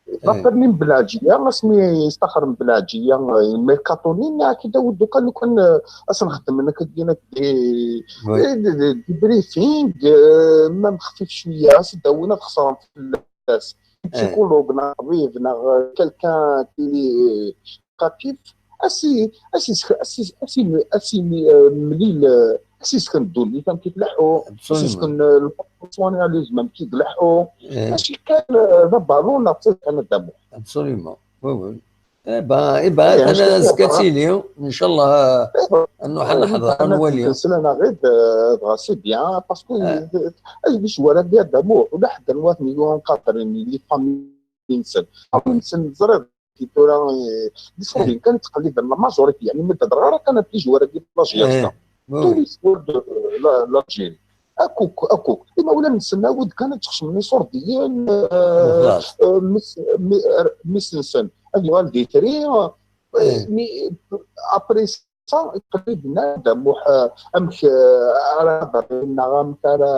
Ilaq ad nim Belɛelǧiya, asmi yestaxer Belɛelǧiya, euh, merkaṭu-nni, nniɣ-ak-id awi-d ukan, lukan, euh, ad sen-xedmen akka-agi-inek des, des, des, des briefings, euh, même xfif cwiya, ad s-d-awin ad xeṣren fell-as. Psychologue, neɣ ṭbib, neɣ, euh, quelqu'un qui est captif, ad s-, ad s-, ad s-, ad s-, ad s-, euh, mlil, euh, ad s-isken ddunit amek i tleḥḥu, ad s-isken, euh, le personnalisme amek i ileḥḥu. Mačči kan, euh, d abalun neɣ d tadxent a Dda Muḥ. Absolument. Oui, oui. Eh ben, eh ben, eh, azekka ad tili, ncallah, ad nruḥ ad neḥḍer, ad nwali. Nsel anaɣ-id, eh, dɣa c'est bien, parce que, eh, les joueurs-agi, adamu, ula ḥedd n wat n yuɣen qadrin, les familles-nsen. Familles-nsen, teẓriḍ, tura, eh, d iṣuṛdiyen kan ttqelliben, la majorité, yeɛni, ma d-hedreɣ ara kan ɣef les joueurs-agi n la J S K. Tous les joueurs de, eh, la, l'Algérie. Akk, akk. Imawlan-nsen, awi-d kan ad ttxecmen iṣuṛdiyen, eh, eh, mis-, mi-, er-, mmi-s-nsen ad yuɣal d itri, eh, mi, après ça, qrib nnan-d amuḥ, eh, amek, eh, ara hedren neɣ amek ara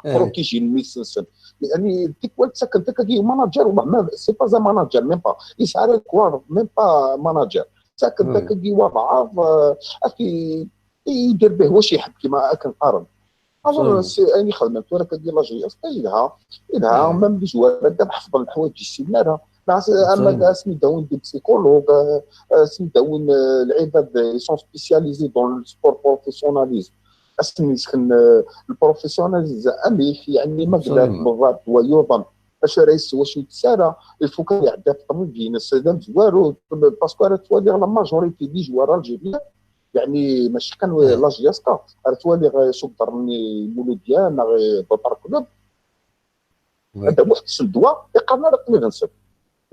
protégin mmi-s-nsen. Yeɛni, tikwal ttaken-t akkagi i manager, wallah, ma, c'est pas un manager, même pas. Yesɛa ara tikwal, même pas manager. Ttaken-t akkagi i walɛaḍ, eh, ad t-, i-, idir bih wac iḥeb, kima akken qqaren. Alors, c'est ayen ixedmen tura akkagi la J S K, yelha, yelha, même les joueurs-agi ad ḥefḍen leḥwayeǧ i ssinen ara. Neɣ s-, ama ad asen-d-awin des psychologues, eh, ad asen-d-awin, eh, lɛibad, eh, ils sont spécialisés dans le sport professionnalisme. Ad asen-yessken, eh, le professionnalisme amek, yeɛni, ma yella ṭṭbib wa yuḍen acu ara yessew, acu yettess ara, il faut kan iɛeddi ɣef ṭṭbib-ines, d amezwaru, parce que ara twaliɣ la majorité des joueurs algériens, yeɛni, mačči kan la J S K, ara twaliɣ, eh, s uqder n Mouloudia neɣ, eh, d'autres clubs, anda muḥ kksen ddwa, iqqaren ara ṭṭbib-nsen.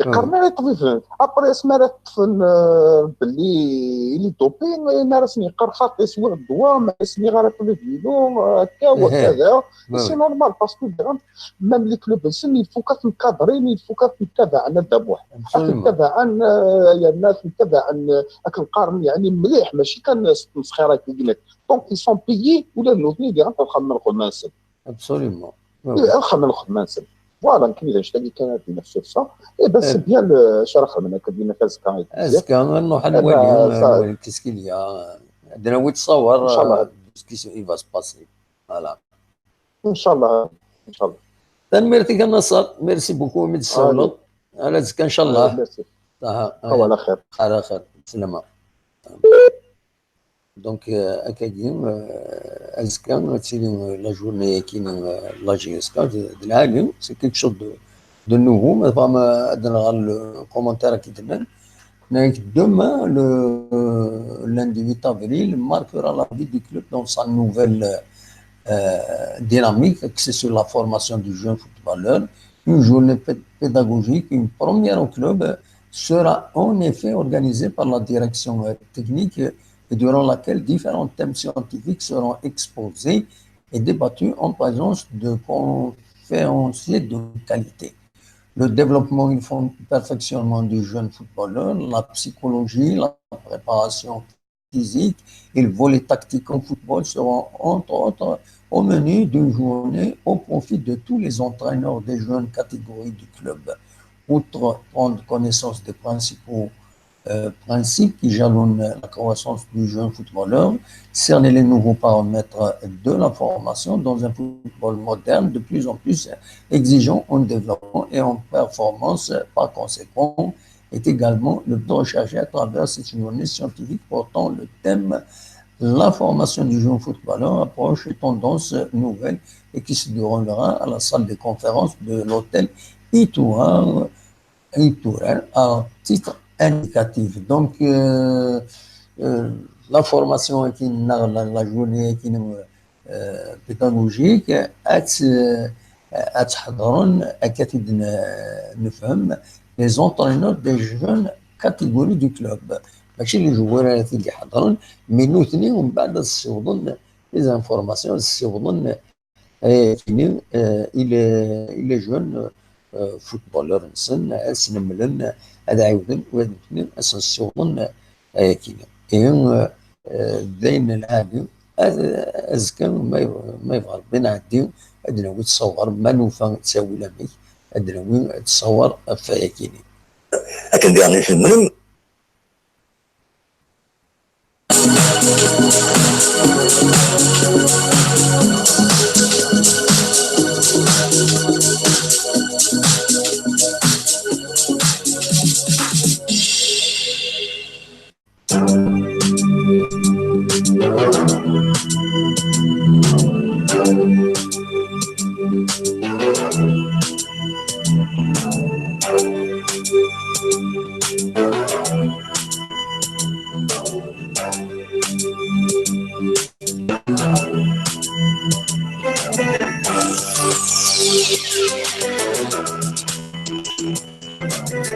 Iqqaren ara i ṭṭbib-nsen. Après, asmi ara ṭṭfen, eh, belli il est dopé, ma ara sen-yeqqar xaṭi swiɣ ddwa, ma ara sen-yeɣ ara ṭṭbib-inu, eh, akka, wakada. C'est normal, parce que diɣen, même les clubs-nsen, il faut ad ten-cadrin, il faut ad ten-tabaɛen, adamu. Ad ten-tabaɛen, eh, yerna ad ten-tabaɛen, eh, akken qqaren, yeɛni, mliḥ, mačči kan s tmesxir akka i nekk. Donc, ils sont payés, ula d nutni diɣen ad xedmen lxedma-nsen. Absolument. Ad xedmen lxedma-nsen. Voilà, nekk d anect-agi kan ad d-iniɣ sur ça. Eh ben, c'est bien le, acu ara xedmen akka dina azekka. Azekka, ad nruḥ ad nwali, ad nwali qu'est-ce qu'il y a. Ad nawi ttṣawar, inchallah, euh, de ce qui se, il va se passer. Voilà. Inchallah. Inchallah. Tanemmirt-ik a Naṣer. Merci beaucoup imi d-tessawleḍ. Ala azekka, inchallah. Merci. Aha, ala xir. Ala xir. Slama. Donc, euh, akkagi, euh, azekka, ad tili, euh, la journée-agi, euh, la J S K, d, d lɛali, c'est quelque chose de, de nouveau. Ma tebɣam, euh, ad nɣer le commentaire-agi d-nnan. Donc, demain, le, euh, lundi huit avril, marquera la vie du club dans sa nouvelle, euh, dynamique axée sur la formation du jeune footballeur. Une journée pé-, pédagogique, une première au club, sera en effet organisée par la direction, euh, technique et durant laquelle différents thèmes scientifiques seront exposés et débattus en présence de conférenciers de qualité. Le développement et le fon-, perfectionnement du jeune footballeur, la psychologie, la préparation physique et le volet tactique en football seront entre autres au menu d'une journée au profit de tous les entraîneurs des jeunes catégories du club. Outre prendre connaissance des principaux, euh, principes qui jalonnent la croissance du jeune footballeur, cerner les nouveaux paramètres de la formation dans un football moderne de plus en plus exigeant en développement et en performance. Par conséquent, est également le but recherché à travers cette journée scientifique portant le thème la formation du jeune footballeur, approche et tendance nouvelle, et qui se déroulera à la salle de conférence de l'hôtel Itourar, Itourar, à titre indicatif. Donc, euh, euh, la formation qui la, la, la journée qui nous, euh, pédagogique, ad, euh, ad ḥeḍren, akka i d-nefhem, les entraîneurs des jeunes catégories du club. Mačči les joueurs ara t-id-iḥeḍren, mais nutni, umbeɛd, ad ssiwḍen les informations, ad ssiwḍen, eh, euh, i les, i les jeunes, euh, footballeurs-nsen, ad snemlen, ad ɛiwden, u ad nutni ad sen-ssiwḍen, eh, ayakini. Et, euh, euh, d ayen lɛali, ad, azekka, ma yeb-, ma yebɣa Rebbi, nɛeddi, ad d-nawi ttṣawar, ma nufa ttawil amek, ad d-nawi ttṣawar ɣef wayakini. Akken diɣen i tlemdem.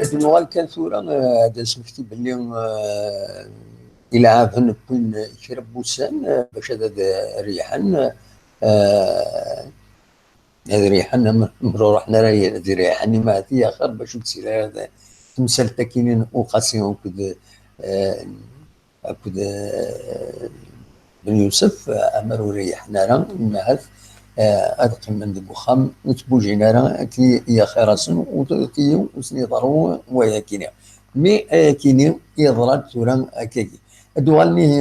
Ad nuɣal kan tura, eh, ad d-nesmekti belli, eh, ilɛaben wwin kra n wussan, eh, bac ad, ad reyḥen, eh, ad reyḥen, am, am ur ruḥen ara ad reyḥen, imahati axir bac ur d-tili ara temsalt akkin n Uqasi akked, eh, akked, eh, Ben Yusef, eh, amer ur reyḥen ara, imahat, eh, ad qqimen deg uxxam, ur ttbujin ara, akken i axir-asen, ur t-, ur sen-iḍerru wayakini. Mi ayakini yeḍra-d tura akkagi. Ad uɣalen ihi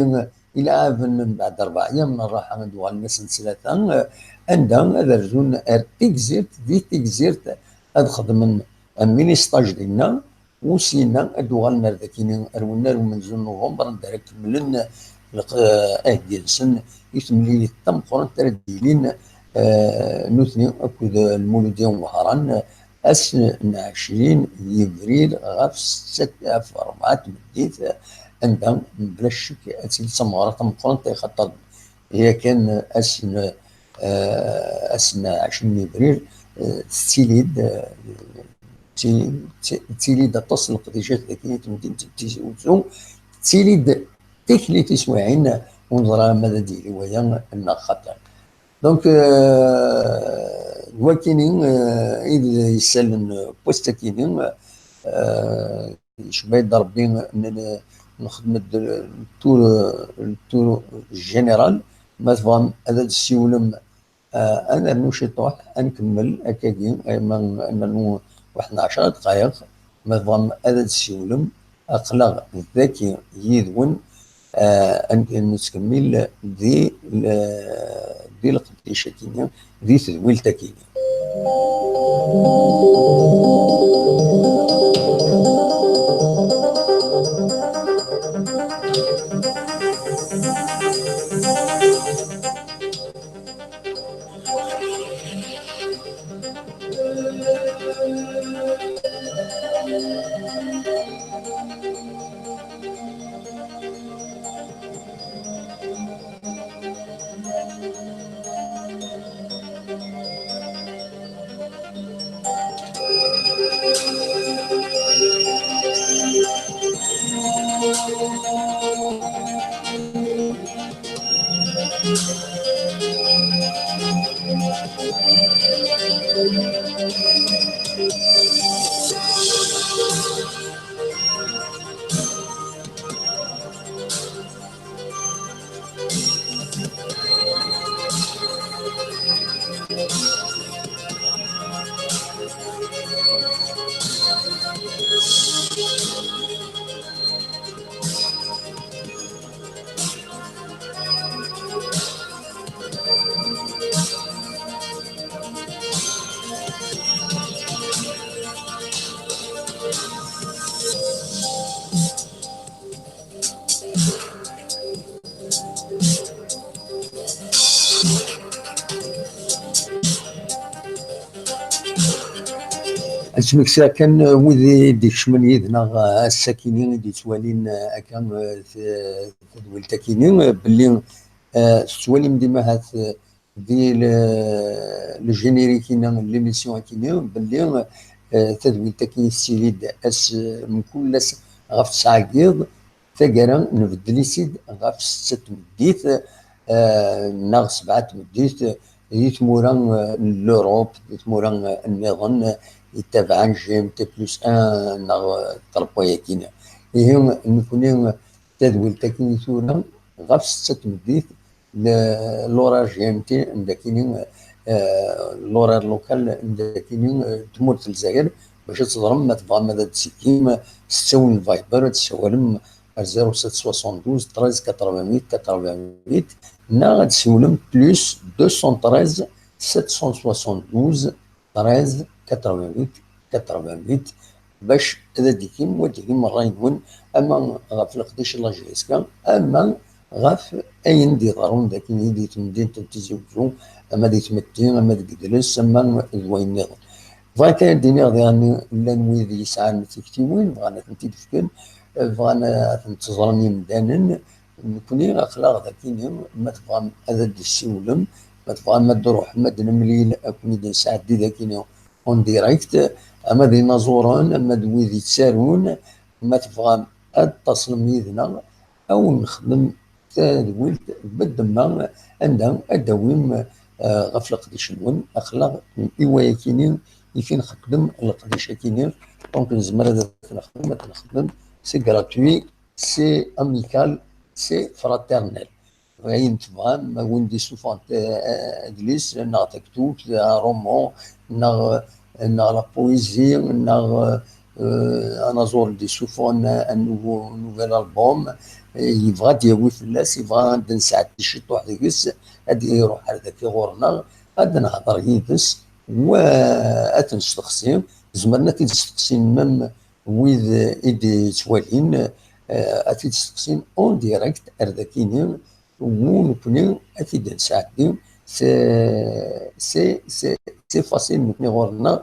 ilɛaben mbeɛd rebɛa yyam n rraḥa, ad uɣalen ass n ttlata, eh, anda ad rzun ar Tigzirt, di Tigzirt ad xedmen un mini stage dinna, u syenna ad d-uɣalen ar dakini, ar wennar umenzu n Nuvember, anda ara kemmlen leq-, aheggi-nsen i temlilit tameqqrant ara d-yilin, eh, nutni akked Lmuludi n Wehran, ass n ɛecrin yebrir ɣef ssetta, ɣef rebɛa tmeddit, anda mebla ccek ad tili d tameɣra tameqqrant, axaṭer yakan ass n, eh, ass n ɛecrin yebrir, eh, tettili-d, eh, Ttili-, ttili-d aṭas n leqdicat dagi i temdint n Tizi Uzzu, tettili-d tikli tiswiɛin, ur neẓri ma ad d-yili waya neɣ xaṭi. Donc, euh, d wakini, euh, i d isalen n post akini, euh, icba-d Rebbi n-, n-, nexdem-d le tour, le tour général, ma tebɣam ad d-tessiwlem Ah, ad nernu ciṭuḥ, ad nkemmel akkagi, ma ad nernu waḥed n ɛecra dqayeq, ma tebɣam ad d-tsiwlem, aql-aɣ dagi yid-wen, ah, ad nettkemmil di l-, di leqdic-agi-nni, di tedwilt-agi-nni. Ad smektiɣ kan, eh, wid i d-ikecmen yid-neɣ, eh, ass-akini i d-yettwalin, eh, akka, eh, t-, tadwilt-akini, eh, belli, eh, tettwalim dima ahat, eh, di le, le générique-ina n l'émission-akini, belli, eh, tadwilt-akini tettili-d ass, eh, mkul ass ɣef tesɛa n yiḍ, taggara nbeddel-itt-id ɣef setta n tmeddit, eh, neɣ sebɛa n tmeddit, di tmura, eh, n l'Europe, di tmura, eh, nniḍen, eh, yettabaɛen G M T plus un neɣ, eh, ṭṭerfa-yakini. Ihi, nekni tadwilt-akini tura ɣef setta n tmeddit, le-, l'horaire G M T n dakini, eh, l'horaire local n dakini, eh, tmurt n Lezzayer, bac ad teẓrem ma tebɣam ad d-tsekkim s ttawil n Viber, ad tessawalem ar zéro sept soixante-douze treize quatre-vingt-huit quatre-vingt-huit, neɣ ad tessiwlem plus deux cent treize sept cent soixante-douze treize quatre-vingt-huit quatre-vingt-huit, bac ad d-tikim, ad d-tikim ṛṛay-nwen, ama ɣef leqdic n la J S K, ama ɣef ayen d-iḍerrun dagi di temdint n Tizi Uzzu, ama di tmetti, ama deg idles, ama d wayen nniḍen. Bɣiɣ kan ad d-iniɣ diɣen llan wid yesɛan tiktiwin, bɣan ad tent-id-fken, bɣan ad tent-ẓren yimdanen, Nekni aql-aɣ dagi, ma tebɣam ad d-tessiwlem, Ma tebɣam ad d-ruḥem, ad d-nemlil, ad ken-id-nesɛeddi dagi en direct, ama d inaẓuren, ama d wid yettarun, ma tebɣam ad d-taslem yid-neɣ, ad wen-nexdem tadwilt beddemma, anda ad d-tawim, eh, ɣef leqdic-nwen, aql-aɣ i wayakini i fi nxeddem leqdic-akini. Donc nezmer ad t-nexdem, ad t-nexdem, c'est gratuit, c'est amical, c'est fraternel. Ayen tebɣam, ma win d-isuffɣen, eh, adlis, neɣ taktubt, un roman, neɣ, neɣ la poésie, neɣ, eh, anaẓur d-isuffɣen un nouveau, nouvel album, eh, yebɣa ad d-yawi fell-as, yebɣa ad d-nesɛeddi ciṭuḥ deg-s, ad d-iruḥ ar daki ɣur-neɣ, ad d-nehḍer yid-s, wa ad t-nesteqsi. Zemren ad t-id-steqsin même wid i d-yettwalin, eh, ad t-id-steqsin en direct ar dakini, u nekni ad t-id-nesɛeddi. C'est, c'est, c'est, c'est facile, nekni ɣur-neɣ,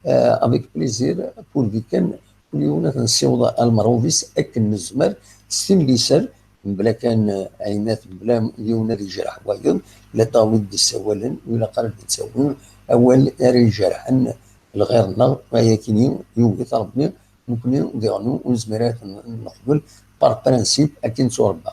eh, avec plaisir, pourvu kan kul yiwen ad t-nessiweḍ ar lemṛaweb-is akken nezmer, s tin liser, mebla kan, eh, ɛinat, mebla yiwen ad yejreḥ wayeḍ, la tawi d-issawalen, ur ilaq ara ad d-nettawi awal ara ijerḥen lɣir-nneɣ, ayakini yugi-t Ṛebbi, nekni diɣen ur nezmir ara ad t-neqbel par principe akken ttwaṛebba.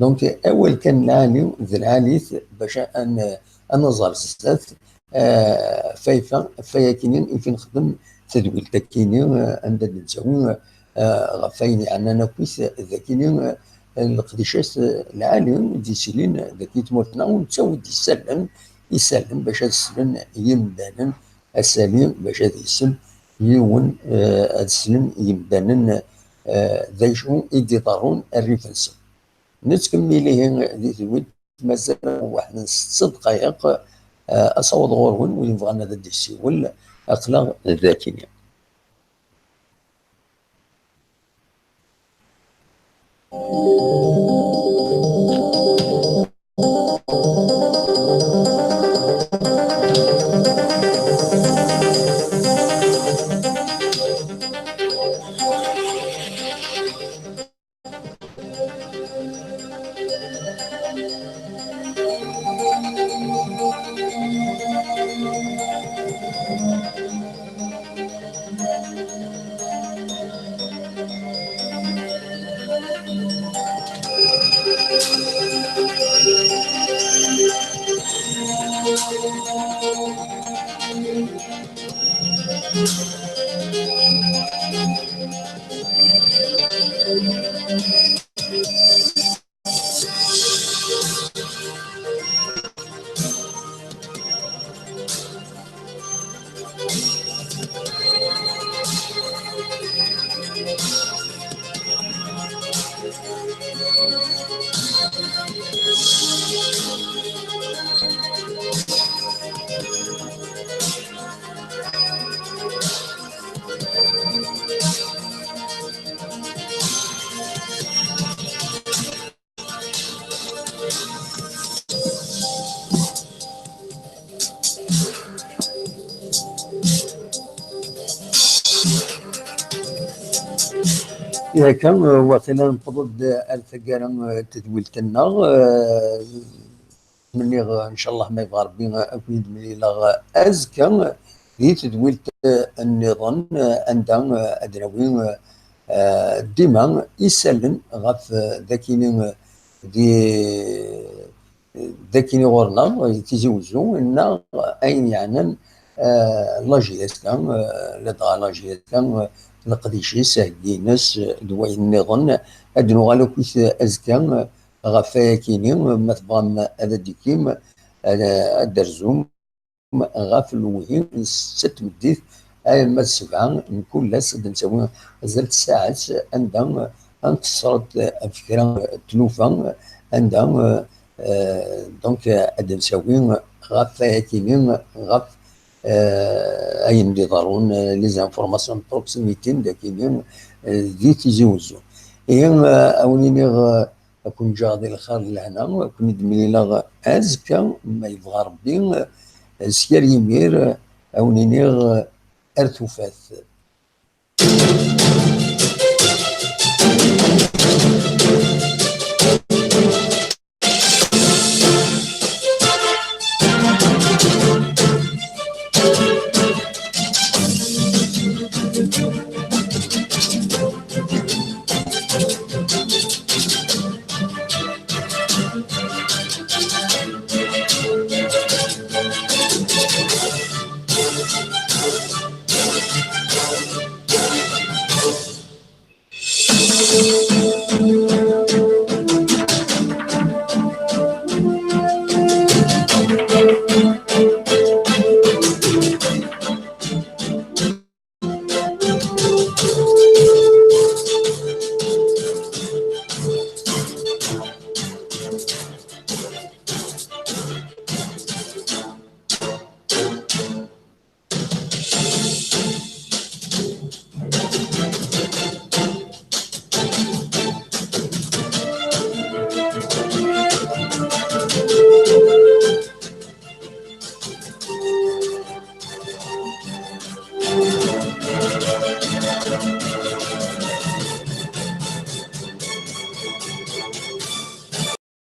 Donc, awal kan lɛali d lɛalit bac ad n-, ad naẓer zdat, eh, ɣef wayfa, ɣef wayakini i fi nexdem tadwilt-akini, eh, anda d-nettawi, eh, ɣef wayen yeɛnan akkit dakini, eh, leqdicat, eh, lɛali i d-yettilin daki tmurt-nneɣ, u nettawi-d isallen, isallen bac ad slen yimdanen, asali bac ad isel yiwen, eh, ad slen yimdanen, eh, d acu i d-iḍerrun rrif-nsen. Nettkemmil ihi di tedwilt, mazal waḥed n setta dqayeq, eh, asawaḍ ɣur-wen, win yebɣan ad d-yessiwel, aql-aɣ dakini. Akka, eh, waqila newweḍ-d ar taggara, eh, n tedwilt-nneɣ, eh, Mniɣ, ncallah, ma yebɣa Rebbi, ad ken-id-mlileɣ azekka di tedwilt, eh, nniḍen, eh, anda, eh, ad d-nawi, eh, dima isallen ɣef, eh, dakini, eh, di, dakini ɣur-neɣ, di Tizi Wezzu, neɣ ayen yeɛnan, eh, la J S K, eh, ladɣa la J S K, eh, leqdic-is, aheggi-ines, eh, d wayen nniḍen. Ad d-nuɣal akkit azekka, eh, ɣef wayakini, ma tebɣam ad d-tikim, ad, ad d-terzum ɣef lewhi n setta tmeddit arma d sebɛa n kul ass, ad d-ntawi azal n tsaɛet, anda ad nqeṣṣer ɣef kra n tlufa, anda, eh, donc, ad d-ntawi ɣef wayakini, ɣef, eh, ayen d-iḍerrun, eh, les informations de proximité n dakini, eh, di Tizi Wezzu. Ihi, eh, a wen-iniɣ, eh, ad ken-ǧǧeɣ di lxir d lehna, ad ken-id-mlileɣ azekka, ma yebɣa Rebbi, s yal yimir, ad wen-iniɣ ar tufat.